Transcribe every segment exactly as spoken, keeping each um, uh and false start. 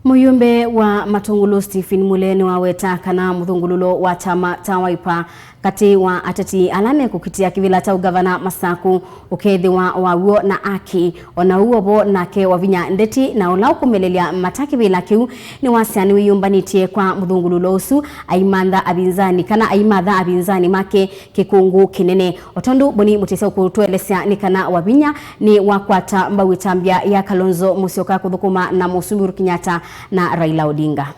Mũyũmbe wa Matũngũlũ Stephen Mule nĩwaweta kana mũthũngũlũlo wa kyama kya Wiper katĩ wa ateti ala mekũkitĩa kĩvĩla kya ũngavana Masaku ũkethĩwa wa w'o na aki. O na ũu o vo, nake Wavinya Ndeti, na ũla ũkũmelelya mata kĩvĩla kĩu, nĩwasya nĩwĩyũmbanĩtye kwa mũthũngũlũlo ũsu, aimantha avinzani, kana aimatha avinzani make kĩkũngũ kĩnene. O tondũ Boni Mũtĩsya ũkũtũelesya nĩ kana Wavinya nĩwakwata mbau ĩtambya ya Kalonzo Musyoka kũthũkũma na Mũsumbĩ Uhuru Kenyatta na Raila Odinga.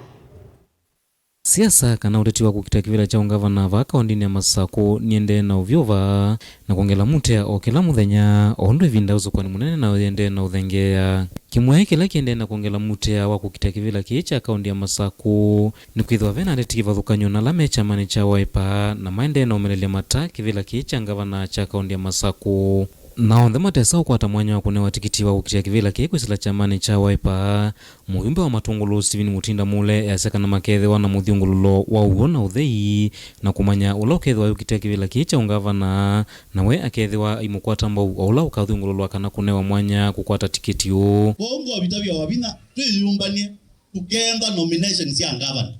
Siasa kana ũteti wa kũkita kĩvĩla kya ũngavana vaa kaũndĩnĩ ya Masaku nĩendee na ũvyũ vaa, na kwongela mũtea o kĩla mũthenya, o ũndũ ĩvinda ya ũsũkani mũnene nayo yĩendee na ũthengeea. Kĩmwaĩ kĩla kĩendee na kwongela mũtea wa kũkita kĩvĩla kĩĩ kya kaũndĩ ya Masaku nĩ kwĩthĩwa ve na ateti kĩvathũkany'o na ala me kyamanĩ kya Wiper, na maendee na ũmelelya mata kĩvĩla kĩĩ kya ngavana kya kaũndĩ ya Masaku. Na onthe matesa ũkwata mwanya wa kũnewa tikiti wa kũkitĩa kĩvĩla kĩĩ kwĩsĩla kyamanĩ kya Wiper, mũyũmbe wa Matũngũlũ Stephen Mutinda Mule easya kana makethĩwa na mũthyũngũlũlo wa ũw'o na ũthei, na kũmanya ũla ũkethĩwa ayũkitĩa kĩvĩla kĩĩ kya ũngavana, na we akethĩwa aimũkwata mbau o ũla ũkathyũngũlũlwa kana kũnewa mwanya kũkwata tikiti ũũ. Kwoou ngwavitavya Wavinya twĩyũmbany'e tũkenda nomination sya ngavana.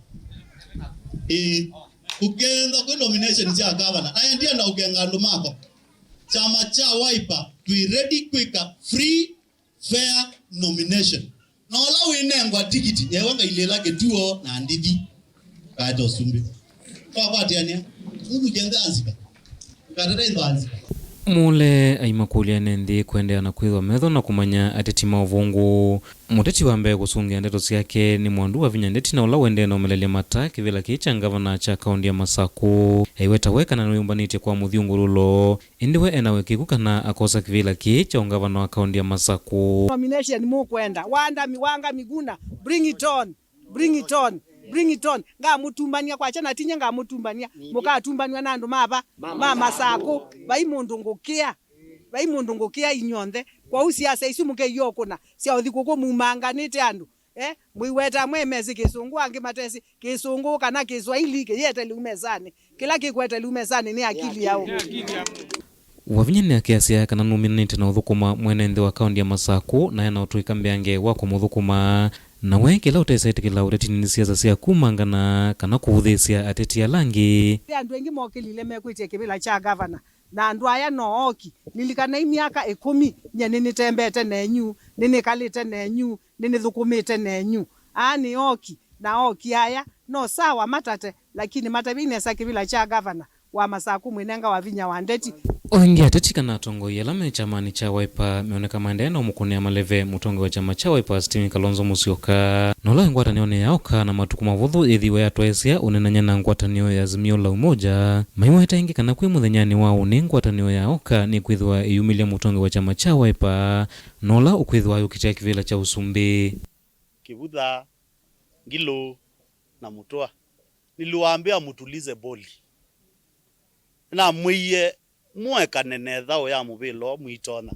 Ĩĩ, tũkenda kwĩ nomination sya ngavana. Na ndienda ũkenga andũ makwa. Kyama kya Wiper twĩ ready kwĩka free, fair nomination. Na ũla wĩnengwa tikiti, ewe ngailĩla kĩtuo na ndithi. Kaete ũsumbĩ. Twakwatĩanĩa. Ũthukye nthĩ ya nzika. Ũkatete ĩtho ya nzika. Mule aimakũlya ene nthĩ kũendeea na kwĩthwa metho na kũmanya ateti ma ũvũngũ. Mũteti wa mbee kũsũngĩa ndeto syake nĩ Mwandu Wavinya Ndeti, na ũla ũendee na ũmelelya mata kĩvĩla kĩĩ kya ngavana kya kaũndĩ ya Masaku. Aiweta we kana nĩwĩyũmbanĩtye kwa mũthyũngũlũlo, ĩndĩ we ena wĩkĩku kana akosa kĩvĩla kĩĩ kya ũngavana wa kaũndĩ ya Masaku. Nomination mũkwenda, Wanda Mi-, Wanga Miguna, bring it on, bring it on, bring it on. Ngamũtumbania kwakya na tinyie ngamũtumbania, mũkatumbanw'a na andũ mava ma Masaku. Vai mũndũ ngũkĩa, vai mũndũ ngũkĩa inyw'onthe. Kwoou siasa isu mũkeyokũna sya ũthi kũkũ mumanganĩte andũ. Eh, mũiweta amwe mesĩ Kĩsũngũ, angĩ matesĩ Kĩsũngũ kana Kĩswaili, kĩyĩetele u mesanĩ. Kĩla kĩkwetele u mesanĩ nĩ akili yaũ? Wavinya nĩakeasya kana nũminanĩte na ũthũkũma mwene nthĩ wa kaũndĩ ya Masaku, na ena ũtũĩka mbeange wa kũmũthũkũma. Na we kĩla ũtesĩ ĩtĩkĩla ũtetinĩ nĩ siasa sya kumangana kana kũvũthĩĩsya ateti ala angĩ. Ve andũ aingĩ mokĩlile mekwĩtya kĩvĩla kya ngavana, na andũ aya no ooki. Lilikanai myaka ĩkũmi, nyie nĩnĩtembete nenyu, nĩnĩkalĩte nenyu, nĩnĩthũkũmĩte nenyu. Aa nĩ ooki, na ooki aya no sawa matate, lakini matavye nesa kĩvĩla kya ngavana wa Masaku mwĩnenga Wavinya wa Ndeti. O ĩngĩ ateti kana atongoi ala me kyamanĩ kya Wiper meoneka maendee na ũmũkũnĩa maleve mũtongoi wa kyama kya Wiper Stephen Kalonzo Musyoka, na ũla wĩ ngwatanĩonĩ ya OKA na matukũ mavũthũ yĩthĩwe yatwaĩsya ũneenany'a na ngwatanĩo ya Azimio la Umoja. Maiweta ĩngĩ kana kwĩ mũthenyanĩ wa ũnĩ ngwatanĩo ya OKA nĩkwĩthĩwa ĩyumĩlya mũtongoi wa kyama kya Wiper, na ũla ũkwĩthĩwa ayũkitĩa kĩvĩla kya ũsumbĩ. Kĩvutha, Ngilũ, na Mũtũa. Niliwaambia mtulize boli. Namwĩie mũekane na ĩthaũ ya mũvĩla ũũ mwitonya.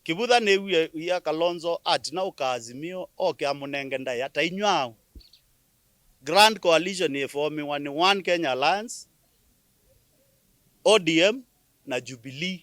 Kĩvutha nĩw'ie ia Kalonzo atina ũka Azimio oke amũnenge ndaĩa ta inyw'aũ. Grand Coalition ĩfomiwa nĩ One Kenya Alliance, O D M na Jubilee.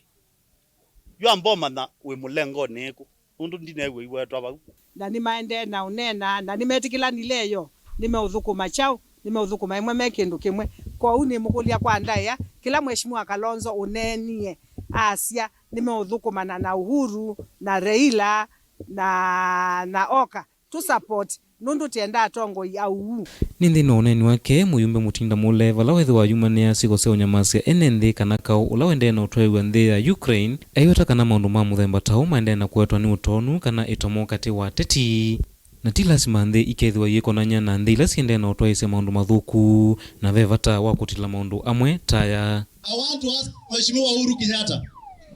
Yu amba ũmanya wĩ mũlengonĩ ĩkũ, nũndũ ndineew'a iwetwa vau. Na nĩmaendee na ũneena, na nĩmetĩkĩlanile yo, nĩmeũthũkũma kyaũ, nĩmeũthũkũma ĩmwe me kĩndũ kĩmwe. Kwoou nĩmũkũlya kwa ndaĩa, kĩla Mheshimiwa Kalonzo ũneenie, asya, nĩmeũthũkũmana na Uhuru, na Raila, na, na OKA. Tũ support, nũndũ tyendaa atongoi auu. Nĩ nthĩnĩ wa ũneeni wake, mũyumbe Mutinda Mule, vala wethĩwa ayumanĩa syĩko sya ũnyamasya ene nthĩ kana kaũ ũla ũendee na ũtwaĩw'a nthĩ ya Ukraine, aiweta kana maũndũ ma mũthemba ta ũũ maendee na kũetwa nĩ ũtonu kana ĩtomo katĩ wa ateti. Na ti lasima nthĩ ikethĩwa iikonany'a na nthĩ ila siendee na ũtwaĩĩsya maũndũ mathũku, na ve vata wa kũtila maũndũ amwe ta aya. I want to ask Mheshimiwa Uhuru Kenyatta,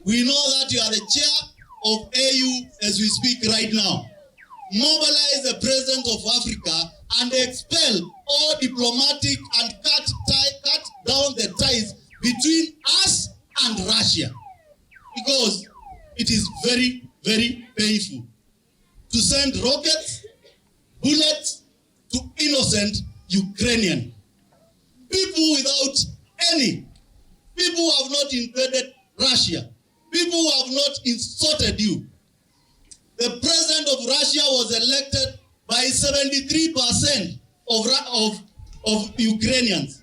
we know that you are the chair of A U as we speak right now. Mobilize the president of Africa and expel all diplomatic and cut tie, cut down the ties between us and Russia. Because it is very, very painful to send rockets, bullets to innocent Ukrainian. People without any, people who have not invaded Russia, people who have not insulted you. The president of Russia was elected by seventy-three percent of, Ra- of, of Ukrainians.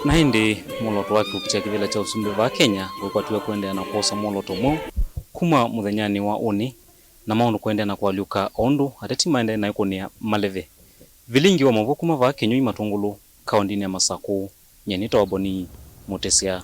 Na ĩndĩ mwolooto wa kĩkuũ kya kĩvĩla kya ũsumbĩ vaa Kenya wĩkwatiwe kũendeea na kwosa mwolooto mweũ kuma mũthenyanĩ wa ũnĩ, na maũndũ kũendeea na kũalyũka o ũndũ ateti maendee na ĩkũnĩa maleve. Vilingi wa maũvoo kuma vaa Kĩnyũi Matũngũlũ, kaũndĩnĩ ya Masakũ, nyie nĩtawa Boni Mũtĩsya.